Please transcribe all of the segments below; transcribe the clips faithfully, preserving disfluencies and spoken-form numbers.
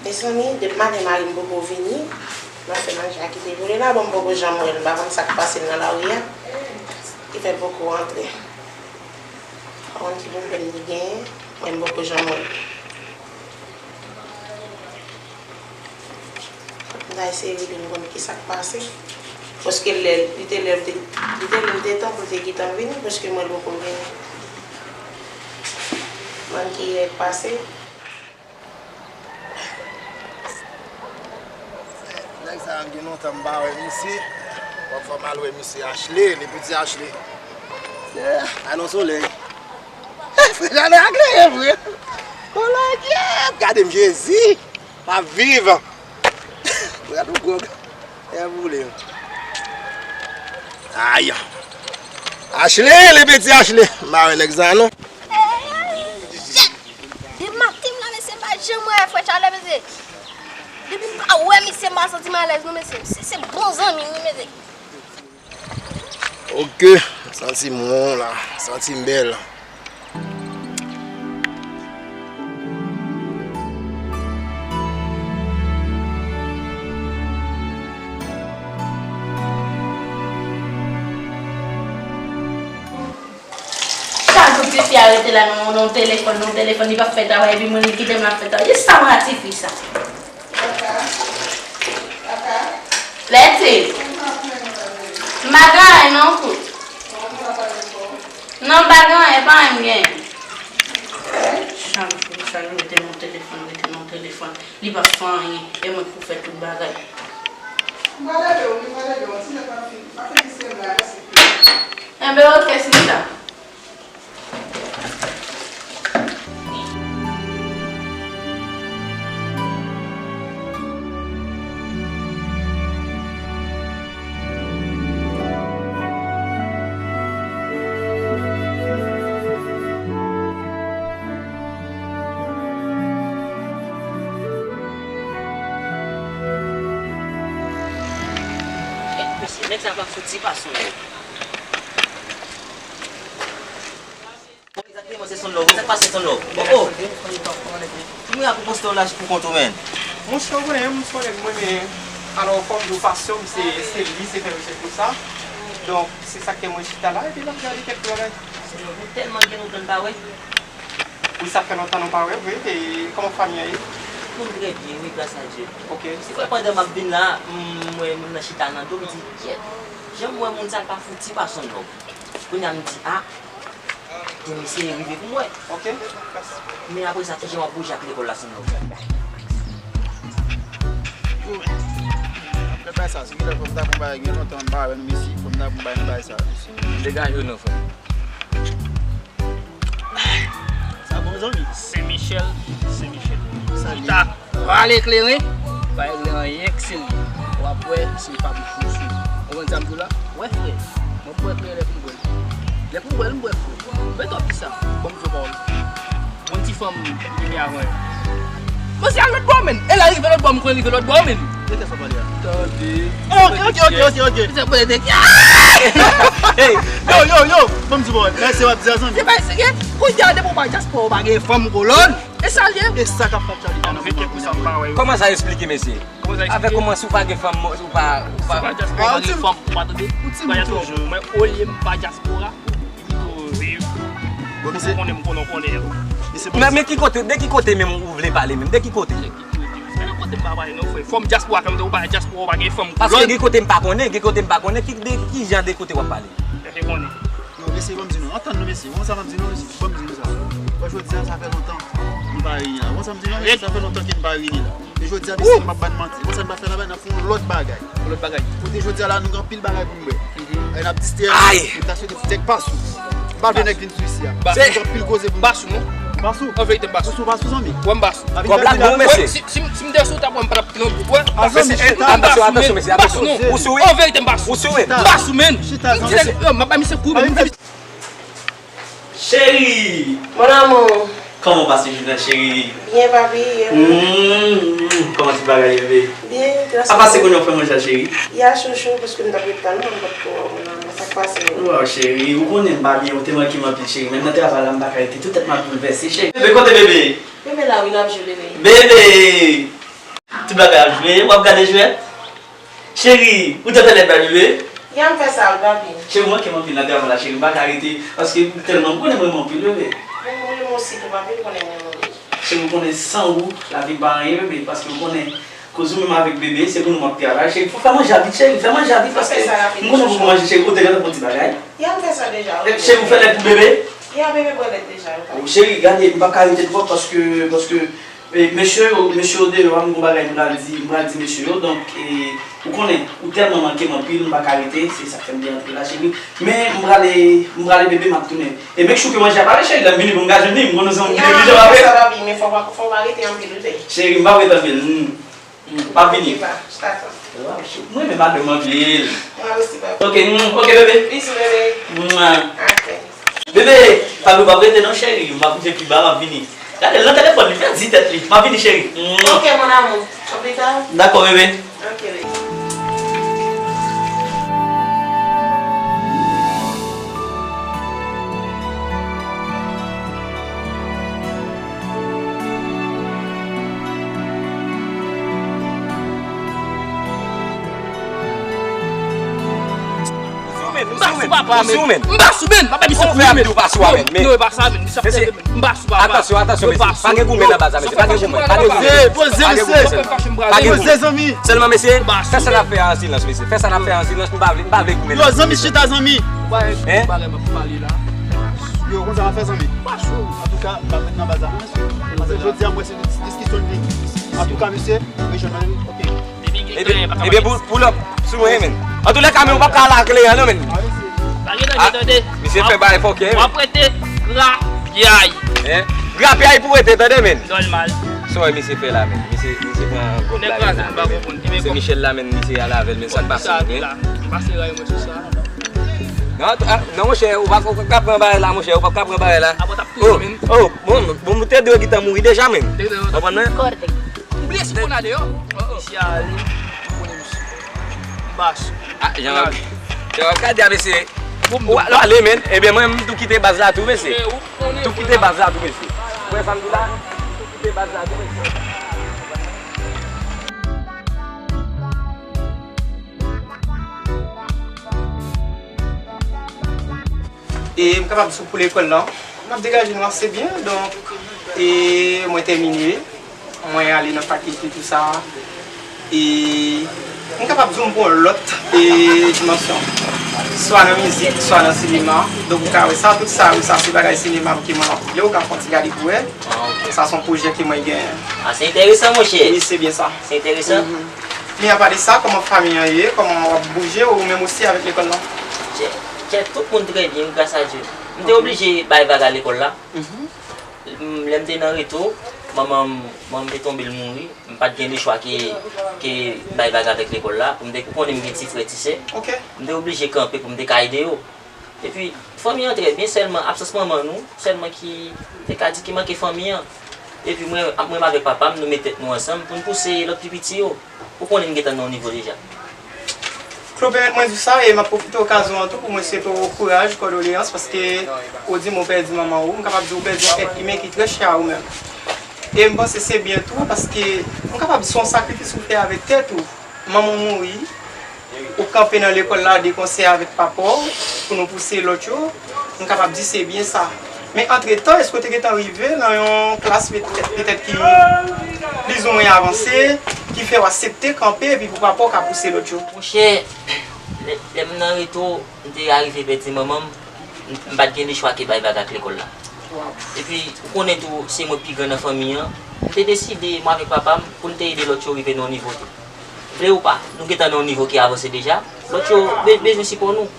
Mezanmi, depi maten mari m poko vini, m ap fè manje a kite boule la, bon, m poko janm wè l, m pa konn sa k pase l nan lari a. Ki fè l poko rantre. Pa konn ki pwoblèm li genyen, men m poko janm wè l. M ta eseye rele l, m konn ki sa k pase. Paske lè, li te lè, li te, li te lè, li te tan pou l te gentan vini, paske m wè l poko vini. M konn ki lè l pase. Nèg sa a, m gen lontan m pa wè misye. Fò, fò m al wè misye Ashley, li piti Ashley. Yeah, a non solèy. Frè Jalè a klere vre. Kolè gyèt, gade m Jezi. M ap viv. Frè nou gwòg. Lè boule. Ay. Ashley, li piti Ashley. M pa wè nèg sa non. Depi maten m la, mesye, m pa janm wè frè Chalè, mesye. Depi m pa wè misye, m pa santi m alèz, non, mesye. Misye se bon zanmi m, wi, mesye. Ok, santi m won la, santi m bèl. Chak jou tifi a rete la nan, nan telefòn, nan telefòn, li p ap fè travay, epi mwen, li kite m, l ap fè travay. Jis sa m ra tifi sa. Leti. M pa gen anyen non, kout. Non, m pa gen anyen, pa anyen m gen. Chak jou, chak jou, rete nan telefòn, rete nan telefòn. Li p ap fè anyen, e mwen k pou fè tout bagay. M pral ede w, m pral ede w. Ti nèg la fin, pa fin misye m la, mèsi. Enben, ok, sista. Mesye, nèg sa pa fouti pa son nèg. Bon, egzakteman, se Son Love. Wi, sa k pase, Son Love? Oh, oh. Ki mwen ak ou poste w la pou kont ou, menn? Monchè, ou konnen, m se yon nèg mwen, men, alò, kòm nou pasyon m, se, se li, se fè rechèch pou sa. Donk, se sa k fè mwen chita la, epi m ap gade kèk bagay. Son Love, nou tèlman gen lontan n pa wè. Wi, sa fè lontan nou pa wè vre. E kòman fanmi an ye? Tout moun trè byen, wi, gras a Dye. Ok. Se kwè pandan m ap vin la, m wè moun nan chita nan do, m di, "Kyèt, jan m wè moun sa l pa fouti pa Son Love." Kounye a m di, "A, gen mesye rive pou mwen." Ok. Men apre sa, kijan w ap bouje ak lekòl la, Son Love? Yo, apre bagay sa, se kilè fò m ta pran bagay, gen lontan m pa wè nou, mesye, fò m ta pran bagay, bagay sa, mesye. Degaje w non, frè m. Sa bon, zanmi? Sen Michèl, Sen Michèl. Sa li. Chita. Pale kleren. Pa regle anyen k serye. W ap wè se pa bouch ou sou. Ou konprann sa m di w la? Wè frè, mwen m bwè kleren lè pou m bwè l. Lè pou m bwè l, m bwè l frè. Mwen twòp ki sa. Bon, m di w pawòl. Bon ti fanm li gen avan yo. Mwen se al lòt bò, menn. E la rive lòt bò, m konnen rive lòt bò, menn. Tande. Ok, ok, ok, ok, ok. Se politik. Hey, yo, yo, yo. Bon, m di w pawòl. Lè se w ap di a, zanmi. Se pa serye. Kounye a, depi w pa dyaspora, w pa gen fanm kolòn. E sa l ye? E sa k ap fè aktyalite nan moman kounye a. Kòman sa esplike, mesye? Avèk kòman si w pa gen fanm, ou pa, ou pa. Si w pa dyaspora, ou pa gen fanm, ou pa tande. Ou timoun toujou. Mwen, olye m pa dyaspora, ou pito viv. Bon, mesye. Ou konnen m konnen, ou konnen. Men, men ki kote, de ki kote menm ou vle pale menm? De ki kote? De ki kote? Men nan kote m pa pale non, frè. Fanm dyaspora, fanm ou pa dyaspora, ou pa gen fanm kolòn. Paske gen kote m pa konnen, gen kote m pa konnen. Ki, de ki jan de kote w ap pale? Chèche konnen. Yo, mesye, ban m di nou. Antann nou, mesye. Bon, sa m ap di nou, mesye. Ban m di nou sa. Bon, jodi a, sa fè lontan nou pa reyini la. Bon, sa m di nou, mesye, sa fè lontan ke nou pa reyini la. E jodi a, mesye, m ap ban n manti. Bon, sa n pa fè laba, n ap fè yon lòt bagay. Yon lòt bagay. Kote jodi a la, nou gen anpil bagay pou n bwè. E n ap distrè nou. Nou ta swete pou tèt pa sou. M pa vle nèg vin sou isi a. Nou gen anpil koze pou n. Basou, non? Basou. An verite, m basou. Ou sou basou, zanmi? Wè, m basou. Kòb la bon, mesye. Si, si, si m te sou tab, wè, m pa t ap Mesye, atansyon, atansyon, mesye, atansyon. Ou sou wi? An verite, m pa sou. Ou sou wi? M pa sou, menn. Chita, chita, chita. M ap bay misye kou, menn. Cheri! Mon amour. Kòman w pase jounen an, cheri? Byen, papi, e ou? Hmm, kòman ti bagay yo, bebe? Byen, gras a Dye. Apa se kounye a w fè manje a, cheri? Ya, chouchou, paske m t ap ret tann ou, m pa t ko wè w, mon amour. Sa k pase, menn? Waw, cheri, ou konnen m pa byen, ou te manke m anpil, cheri. Menm nan travay la, m pa ka rete. Tout tèt m ap boulvèse, cheri. Bebe, kote bebe? Bebe la, wi, l ap jwe, bebe. Bebe! Tout bagay ap jwe, w ap gade jwèt. Cheri, ou te fè lèt bay bebe? Ya, m fè sa, wi, papi. Cheri, ou manke m anpil nan travay la, cheri. M pa ka rete, paske tèlman m konnen m renmen w anpil, bebe. Mwen, mwen renmen w osi tou, papi, m konnen m renmen w. Cheri, ou konnen san ou, lavi m pa anyen, bebe, paske ou konnen koz ou menm avèk bebe, se pou nou m ap travay. Cheri, fò fè manje a vit, cheri, fè manje a vit, paske m konnen ou poko manje, cheri. Ou te gentan pran ti bagay? Ya, m fè sa deja, wi. Cheri, ou fè lèt pou bebe? Ya, bebe pran lèt deja, wi, papi. Cheri, gade, m pa ka rete twòp paske, paske E, mesye yo, mesye yo deyò a, m gon bagay m pral di, m pral di mesye yo. Donk, e, ou konnen, ou tèlman manke m anpil, m pa ka rete, se sa k fè m te antre la, cheri. Men, m prale, m prale bebe, m ap tounen. E make sure ke manje a pare, cheri, lè m vini pou m ka jwenn li, m konnen se yon vide vide m ap fè. Ya, sa va byen, men fò w pa, fò w pa rete anpil, wi, bebe. Cheri, m p ap rete anpil, hmm. M p ap vini. Chita, chita. Waw, cheri, mwen renmen madanm anpil. Mwen osi, bebe. Ok, hmm, ok, bebe. Bisou, bebe. Mwa. Ok. Bebe, pa bliye w p ap rete non, cheri. M ap bouje pi ba, m ap vini. Gade l nan telefòn, li pèdi tèt li. M ap vini, cheri. Ok, mon amour. A plus tard. Dakò, bebe. Ok, bebe. M pa sou papa, menn. M pa sou, menn. M pa bay misye kou, menn. Non, non, e pa sa, menn. Misye ap tèt, menn. M pa sou papa. Atansyon, atansyon, mesye. Pa gen goumen nan baz la, mesye. Pa gen goumen. Pa gen goumen. Poze, mesye. Pa gen goumen. Poze, zanmi. Sèlman, mesye, fè sa n ap fè a an silans, mesye. Fè sa n ap fè a an silans. M pa vle, m pa vle goumen. Yo, zanmi, chita, zanmi. Hein? Yo, konsa n ap fè, zanmi. Antouka, m pa ret nan baz la, non, mesye. Paske jodi a, m wè se diskisyon li. Antouka, mesye, rejwenn mwen, ok. Ebyen, ebyen, pou, pull up sou mwen, menn. Antoulèka, men ou p ap ka al ak kleren an, non, menn. Pa gen danje, tande. Misye fè bagay fòkè, menn. W ap rete grapyay. Hein? Grapyay pou rete, tande, menn. Nòmal. Sa w wè misye fè la, menn? Misye, misye pran gòb la, menn. Se Michel la, menn, misye ale avè l, menn, sa k pase, menn? Non, ah, non, monchè, ou p ap ka pran bagay la, monchè, ou p ap ka pran bagay la. Oh, oh, bon, bon, te dwe gentan mouri deja, menn. Konprann mwen? Ou bliye si fon a deyò? Misye ale. Ou konnen misye. M pa sou. Ah, jan, jan w ap gade a, mesye. Ou al ale, menn. Ebyen, mwen, m tou kite baz la tou, mesye. Tou kite baz la tou, mesye. Ou wè sa m di la? Tou kite baz la tou, mesye. E m kapab di w pou lekòl lan, m ap degaje nou ase byen, donk, e mwen tèmine, mwen ale nan fakilte tou sa, e m kapab di w m pran yon lòt, e dimansyon, swa nan mizik, swa nan sinema, donk ou ka wè sa, tout sa yo, sa se bagay sinema ke mwen ap vle, ou ka fè yon ti gade pou wè, sa se yon pwojè ke mwen gen. Ah, se enteresan, monchè. Wi, se byen sa. Se enteresan. Men apa de sa, kòman fanmi an ye? Kòman w ap bouje ou menm osi avèk lekòl lan? Chè, chè, tout moun trè byen, wi, gras a Dye. M te oblije bay vag a lekòl la. M, lè m te nan reto, Manman m, manman m te tonbe, l mouri. M pa t gen lechwa ke, ke bay vag avèk lekòl la. Pou m te, ou konnen m gen ti frè, ti sè. M te oblije kanpe pou m te ka ede yo. Epi, fanmi an trè byen, sèlman absans manman nou, sèlman ki te ka di ki manke fanmi an. Epi mwen, mwen avèk papa m, nou met tèt nou ansanm pou n pouse lòt pi piti yo. Ou konnen n gentan nan yon nivo deja. Claude, pèmèt mwen di w sa, e m ap pwofite okazyon an tou pou mwen swete w kouraj, kondoleyans, paske ou di m ou pèdi manman ou, m kapab di w ou pèdi yon èt imen ki trè chè a ou menm. E m panse se byen tou, paske m kapab di se yon sakrifis ou fè avèk tèt ou. Manman w mouri, ou kanpe nan lekòl la de konsè avèk papa w pou nou pouse lòt yo, m kapab di se byen sa. Men antretan, èske w te gentan rive nan yon klas petèt, petèt ki plizoumwen avanse, ki fè w aksepte kanpe epi pou papa w ka pouse lòt yo? Monchè, lè, lè m nan reto, m te arive pèdi manman m, m, m pa t gen lechwa ke bay vag ak lekòl la. Epi, ou konnen tou, se mwen pi gran nan fanmi an, m te deside, mwen avèk papa m, pou n te ede lòt yo rive nan yon nivo tou. Vle ou pa, nou gentan nan yon nivo ki avanse deja. Lòt yo be-, bezwen sipò nou.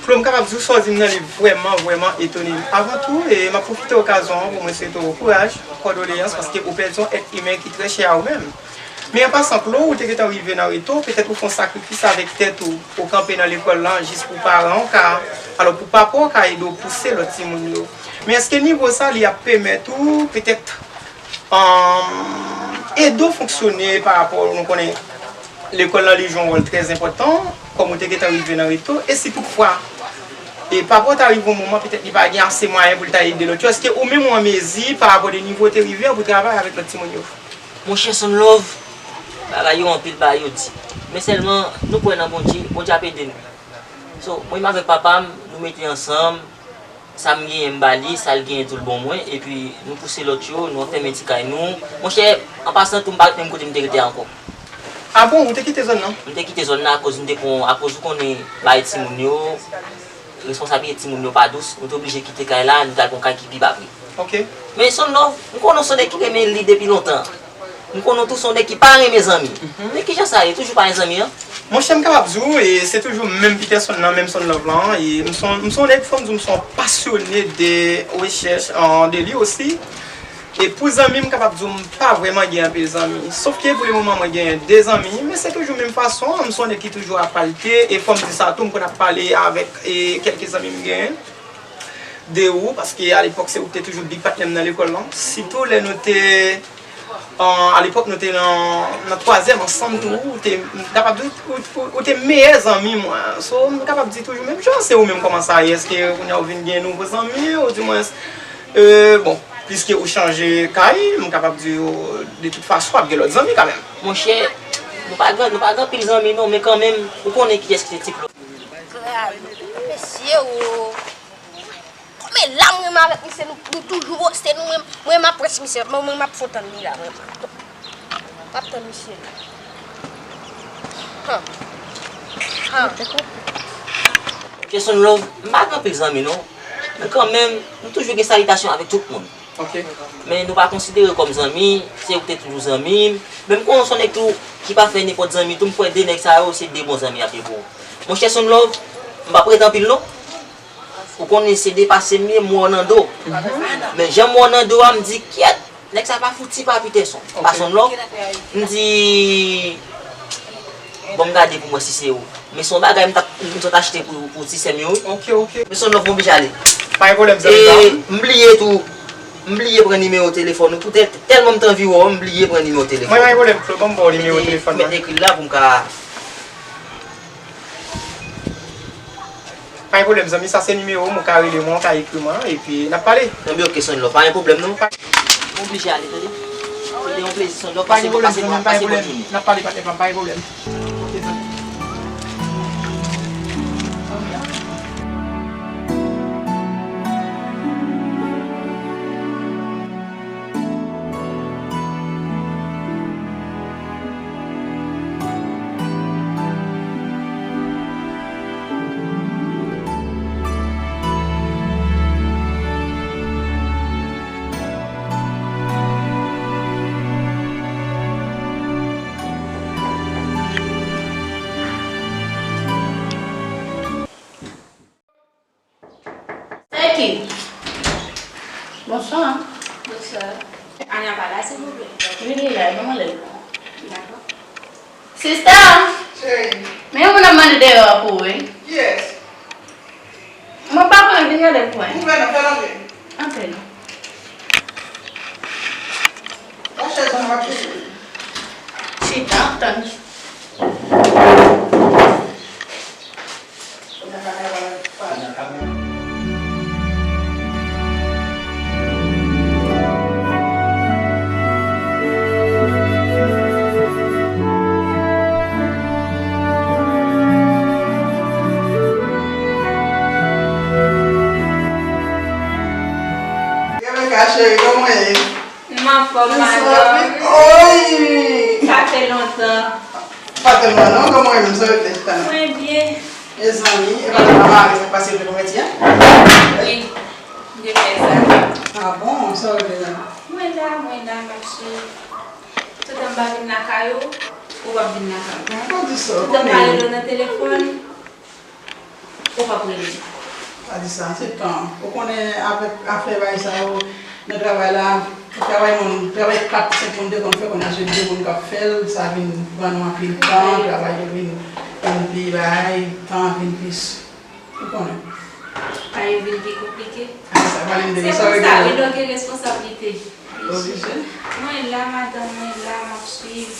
Flo, m kapab di w sa w di m nan li vrèman, vrèman etone m. Avan tou, e, m ap pwofite okazyon an pou mwen swete w kouraj, kondoleyans, paske ou pèdi yon èt imen ki trè chè a ou menm. Men an pasan, Flo, ou te gentan rive nan reto, petèt ou fè yon sakrifis avèk tèt ou, ou kanpe nan lekòl lan jis pou paran w ka, alò pou papa w ka ede w pouse lòt timoun yo. Men èske nivo sa li ap pèmèt ou petèt um, ede w fonksyone pa rapò, nou konnen lekòl lan li jwe yon wòl trè enpòtan, kòm ou te gentan rive nan reto, e si toutfwa, e papa w ta rive yon moman, petèt li pa gen ase mwayen pou l ta ede lòt yo, èske ou menm ou an mezi, pa rapò de nivo w te rive an, pou travay avèk lòt timoun yo? Monchè Sonlove, bagay yo anpil bagay yo di. Men sèlman, nou kwè nan Bondye, Bondye ap ede nou. So, mwen menm avèk papa m, nou mete ansanm, sa m genyen m ba li, sa l genyen tou l ban mwen, epi nou pouse lòt yo, nou anfèmen ti kay nou. Monchè, an pasan tou, m pa ret menm kote m te rete a ankò. A bon, ou te kite zòn nan? M te kite zòn nan akoz m te pran, akoz ou konnen, bay timoun yo, responsablite timoun yo pa dous, nou te oblije kite kay la, nou t al pran kay ki pi ba vre. Ok. Men Sonlove, m konnen w se yon nèg ki renmen li depi lontan. M konnen w tou se yon nèg ki pa renmen zanmi. Mhm. Men kijan sa ye? Toujou pa gen zanmi an? Monchè, m kapab di w, e se toujou menm Peterson nan, menm Sonlove lan, e m se yon, m se yon nèg, fò m di w, m se yon pasyone de rechèch, an, de li osi. E pou zanmi, m kapab di w, m pa vrèman gen anpil zanmi. Sòf ke pou le moman, mwen genyen de zanmi, men se toujou menm fason an, m se yon nèg ki toujou ap palte, e fò m di sa tou, m konn ap pale avèk, e, kèlke zanmi m genyen de ou, paske alepòk se ou ki te toujou big patnè m nan lekòl lan. Sitou lè nou te, an, alepòk nou te nan, nan twazyèm ansanm tou, ou te, m kapab di, ou, ou, ou te meyè zanmi mwen. So, m kapab di toujou menm jan, se ou menm kòman sa ye? Èske kounye a ou vin gen nouvo zanmi, ou dimwens, e, bon, piske ou chanje kay, m kapab di w, de tout fason, w ap gen lòt zanmi kanmenm. Monchè, nou pa gen, nou pa gen anpil zanmi non, men kanmenm, ou konnen kiyès ki se ti Claude. Mesye, ou Konbyen la m renmen avèk misye, nou, nou toujou poste, nou renmen, mwen m ap près misye, mwen, mwen m ap fon tann li la, mwen. M ap tann misye. Han. Han. Peterson Love, m pa gen anpil zanmi non. Men kanmenm, nou toujou gen salitasyon avèk tout moun. Ok. Men nou pa konsidere kòm zanmi, se ou ki te toujou zanmi m. Men m konnen w se yon nèg tou ki pa fè nenpòt zanmi tou, m kwè de nèg sa yo, se de bon zanmi y ap ye pou ou. Monchè Sonlove, m p ap rete anpil non. Ou konnen se depase m ye, m wè w nan do. Mhm. Men jan m wè w nan do a, m di, kyèt, nèg sa pa fouti pa Peterson. Ok. Pa Sonlove. M di, bon, m gade pou m wè si se ou. Men se yon bagay m t ap, m sot achte pou, pou ti sè m yo, wi. Ok, ok. Men Sonlove, m oblije ale. Pa gen pwoblèm, zanmi pa m. E m bliye tou, m bliye pran nimewo telefòn ou. Pou tèl, tèlman m t anvi wè w, m bliye pran nimewo telefòn ou. Mwen, pa gen pwoblèm, Flo, ban m ba w nimewo telefòn nan. Mete, mete ekri l la pou m ka Pa gen pwoblèm, zanmi, sa se nimewo m, ou ka rele mwen, ou ka ekri mwen, epi n ap pale. Zanmi, ok, Sonlove, pa gen pwoblèm, non. M oblije ale, tande. Se te yon plezi, Sonlove, pase bon, pase bon, pase bon jounen. Pa gen pwoblèm, zanmi, pa gen pwoblèm. N ap pale, patnè pa m, pa gen pwoblèm. Ok, zanmi. Seki. Bonswa. Bonswa. Anya pa la, silvouplè. Wi, li la, ban mwen lè l. Dakò. Sista! Cheri. Men yon moun ap mande deyò a pou ou, wi. Kiyès? Mwen pa konnen, vin gade pou mwen. Ouvè non, fè l antre. Antre non. Yon chèz mwen ap chèche. Chita, tann. Rebecca cheri, kòman w ye? M anfòm, madanm. Oy! Sa fè lontan. Pa tèlman non, kòman w ye menm, sa w regle tan? Mwen byen. Mezanmi, e pa nan mari sa k pase pou konvèti a? Wi, m te fè sa. Ah bon, sa w regle la? Mwen la, mwen la, m ap swiv. Toutan m pa vin lakay ou, ou p ap vin lakay mwen. Bon, pa di sa, ou konnen. Toutan m pale dlo nan telefòn, ou p ap rele m. Pa di sa, se tan. Ou konnen avèk afè bagay sa yo, nan travay la, travay moun, travay kat, senk moun te konn fè, kounye a se de moun k ap fè l, sa vin pran nou anpil tan, travay yo vin, vin pi bagay, tan vin plis. Ou konnen. Bagay yo vin pi konplike. Ah, sa pale m de sa, wi, donk gen responsablite. Oblije. Mwen la, madanm, mwen la, m ap swiv.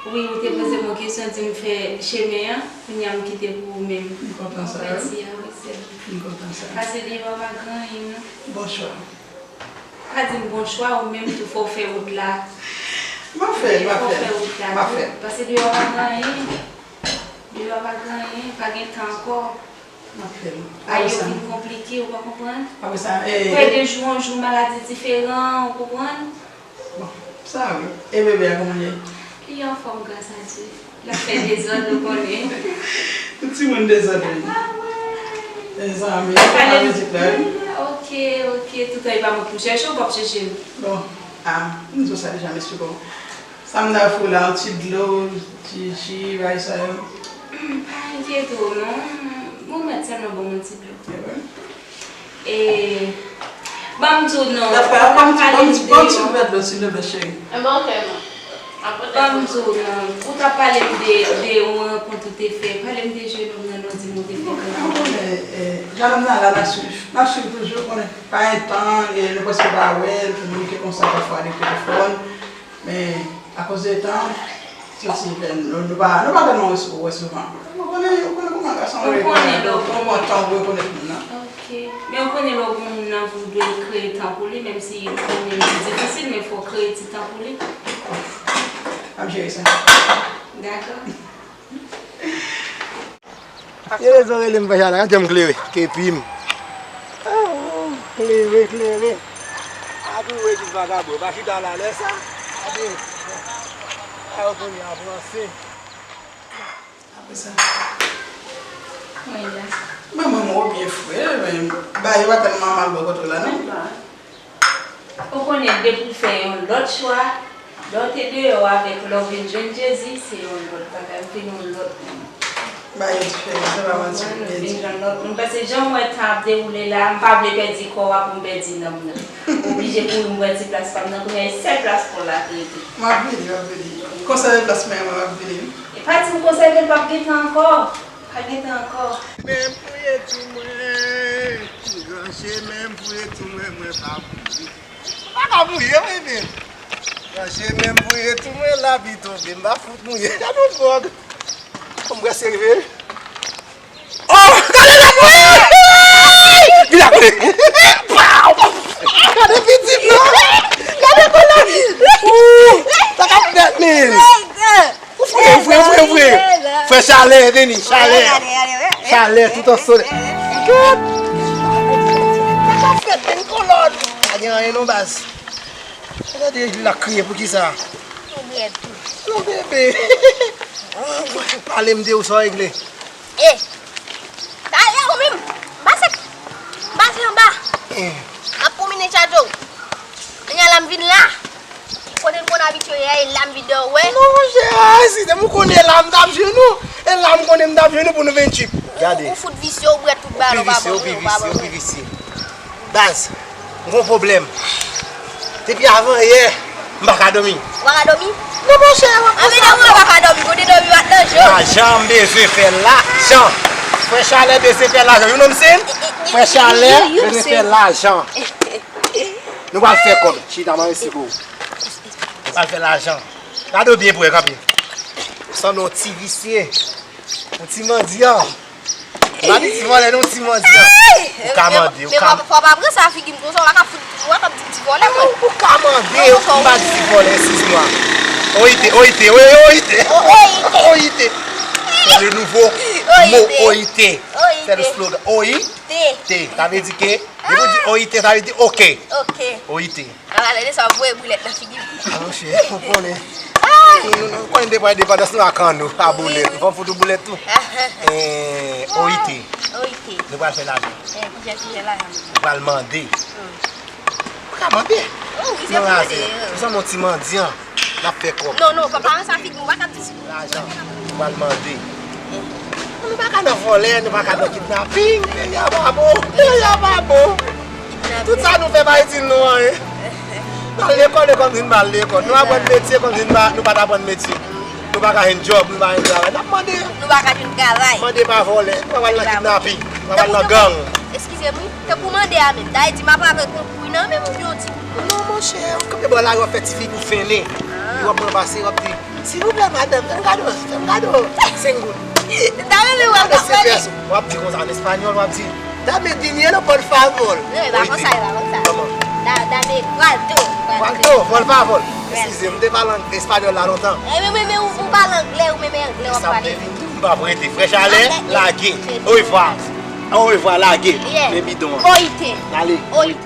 Wi, ou te poze m yon kesyon, di m fè chemen an, kounye a m kite pou ou menm. M kontan sa, wi. Konvèti a, wi, sè. M kontan sa. Pase deyò a pa gen anyen, non. Bon chwa. Pa di m bon chwa, ou menm tou fò w fè wout la. M ap fè, m ap fè. Fò w fè wout la tou. M ap fè. Pase deyò a pa gen anyen. Deyò a pa gen anyen, pa gen tan ankò. M ap fè l. Bagay yo vin konplike, ou pa konprann? Apre sa, eh, kwè de jou an jou, maladi diferan, ou konprann? Bon, sa wi. E bebe a, kòman l ye? Li anfòm, gras a Dye. L ap fè dezòd, ou konnen. Tout timoun dezòd, wi. Ah, wi. Mezanmi, pale mizik la, wi. Ok, ok. Toutan e pa mwen ki pou chèche w, w p ap chèche m. Bon, ah, m di w sa deja, m esplike w. Sa m nan fou la, yon ti dlo, ti ji, bagay sa yo. Hmm, pa enkyete w non. Ou mèt sèlman ban m yon ti dlo. E, ban m di w non. Ou t ap pale m de yon. Ban m ti vè dlo, silvouplè, cheri. Ban m di w non. Ou t ap pale m de, de yon rankont ou te fè. Pale m de jeune homme nan, non, di m ou te fè. Bon, konnen, eh, jan m nan la, n ap swiv. N ap swiv toujou, konnen pa gen tan, e nou prèske pa wè l, kominike konsa pafwa de telefòn. Men, akoz de tan, soti fè nou, nou pa, nou pa tèlman wè sou, wè souvan. Ou konnen, ou konnen kòman gason yo ye, ou konnen lè w pran tan pou rekonèt moun nan. Ok. Men ou konnen lè w gen yon moun nan, ou dwe kreye tan pou li, menm si ou konnen li difisil, men fò w kreye ti tan pou li. M ap jere sa. Dakò. Ye rezon rele m fè chalè, gade jan m klere, kepi m. Ah, oh, klere, klere. Api w ekip vagabon, pa chita la lè sa. Gade. A yo kounye a avanse. Apre sa. Mwen la. Manman mwen ou byen fre, men bagay yo pa tèlman mal bò kote w la, non? Ou konnen depi w fè yon lòt chwa, lè w te deyò avèk lè w vin jwenn Jezi, se yon lòt bagay, ou vin yon lòt moun. Bagay yo diferan, se pa manti, ou vin jwenn lòt moun. Paske jan m wè tan ap dewoule la, m pa vle pèdi kò a pou m pèdi nanm nan. M oblije kouri m wè ti plas pa m nan, kounye a e sèl plas pa w la k rete. M ap vini, m ap vini. Konsève plas mwen, m ap vini. E pa di m konsève l p ap gen tan ankò. Pa gen tan ankò. Men m fouye tou mwen. Gran chemen m fouye tou mwen, mwen pa mouri. M pa ka mouye, wi, men. Gran chemen m fouye tou mwen, lapli tonbe, m pa fout mouye. Gade yon bòg. Kòm prèske rive. Oh, gade la, wi! Li la, wi! Pow! Gade pitit, non! Gade kolon! Ooh, sa k ap fèt, men! Ou fre, ou fre, ou fre, ou fre. Frè chalè, vini, chalè. Chalè, tout an solèy. Gad. Sa k ap fèt, men, kolòn? Pa gen anyen non, baz. Gade, li la kriye pou kisa? Yon bebe. Yon bebe. Pale m de ou, sa w regle? E, talè ou menm, m pase, m pase anba. M ap konbine tchatcho. Kounye a la m vin la. Kote n konn abitye ye a, e la m vin dèyè w, wè. Monchè, si te m konnen la m t ap jwenn ou. E la m konnen m t ap jwenn ou pou nou vin tchip. Gade. Ou fout visye, ou bwè tout balon, pa bon, non, pa bon. Ou pi visye, ou pi visye. Baz, m gon pwoblèm. Depi avan yè, m pa ka dòmi. Ou pa ka dòmi? Non, monchè, w ap... Anben, depi w pa ka dòmi, kote dòmi bat nan je w? Lajan, m bezwen fè lajan. Frè Chalè bezwen fè lajan. You know what I'm saying? Frè Chalè bezwen fè lajan. Nou pral fè kòb. Chita, mwen resi kou. Nou pral fè lajan. Gade w byen pou wè, kanpe. Ou sanble yon ti visye. Yon ti mandyan. M pa di ti vòlè non, ti mandyan. Ou ka mande, ou ka... Men fò pa pran sa figi m konsa, ou pa ka fout, ou pa ka di m ti vòlè, mwen. Ou ka mande, ou pa di ti vòlè, eskize mwa. O I T, O I T, wi, O I T. O I T. O I T. C'est le nouveau mot, O I T. C'est le slogan. O I T. Sa vle di ke, depi ou di O I T, sa vle di oke. Oke. O I T. Ala lè de sa, voye boulèt nan figi m. A, monchè, ou konnen. Nou, nou, nou konnen depi endepandans nou ak ann nou, a boulèt. Wi, wi. Fò m fout ou boulèt tou. Eh, O I T. O I T. Nou pral fè lajan. Eh, kijan, kijan lajan? Nou pral mande. Hmm. Ou ka mande. Oh, wi, se pou mande. Ou sanble yon ti mandyan. N ap fè kòb. Non, non, pa, pa sa figi m, ou pa ka di... Lajan. Ou pral mande. Nou pa ka nan vòlè, nou pa ka nan kidnaping. Peyi a pa bon. Peyi a pa bon. Tout sa nou fè pa itil nou anyen. N al lekòl, e kòmsi n pa al lekòl. Nou aprann metye, kòmsi n pa, nou pa t aprann metye. Nou pa ka jwenn djòb, nou pa jwenn travay. N ap mande. Nou pa ka jwenn travay. Mande pa vòlè. Nou pa pral nan kidnaping. Nou pa pral nan gang. Eskize m, wi. Tankou mande a menm. Dayè di m ap avèk yon kwi nan men m, yon ti kout kwi. Non, monchè, w ap kanpe bò lari, w ap fè ti figi w fennen. Ah. Epi w ap pran pase, w ap di, "Silvouplè, madanm, fè m kado, fè m kado senk goud." Dame, men w ap... Gade se pèso. W ap di konsa an espanyòl, w ap di, "Dame dinero, por favor." Non, e pa konsa, e pa konsa. Kòman? Da-, dame cuarto, cuarto. Cuarto, por favor. Eskize m, m te pale an espanyòl la lontan. Eh, men, men, men ou, ou pale anglè, ou menm e anglè w ap pale. Sa m te vin di w, m p ap rete. Frè Chalè, lage. Orevwa. Orevwa, lage. Yeah. Men bidon an. O I T. Ale. O I T.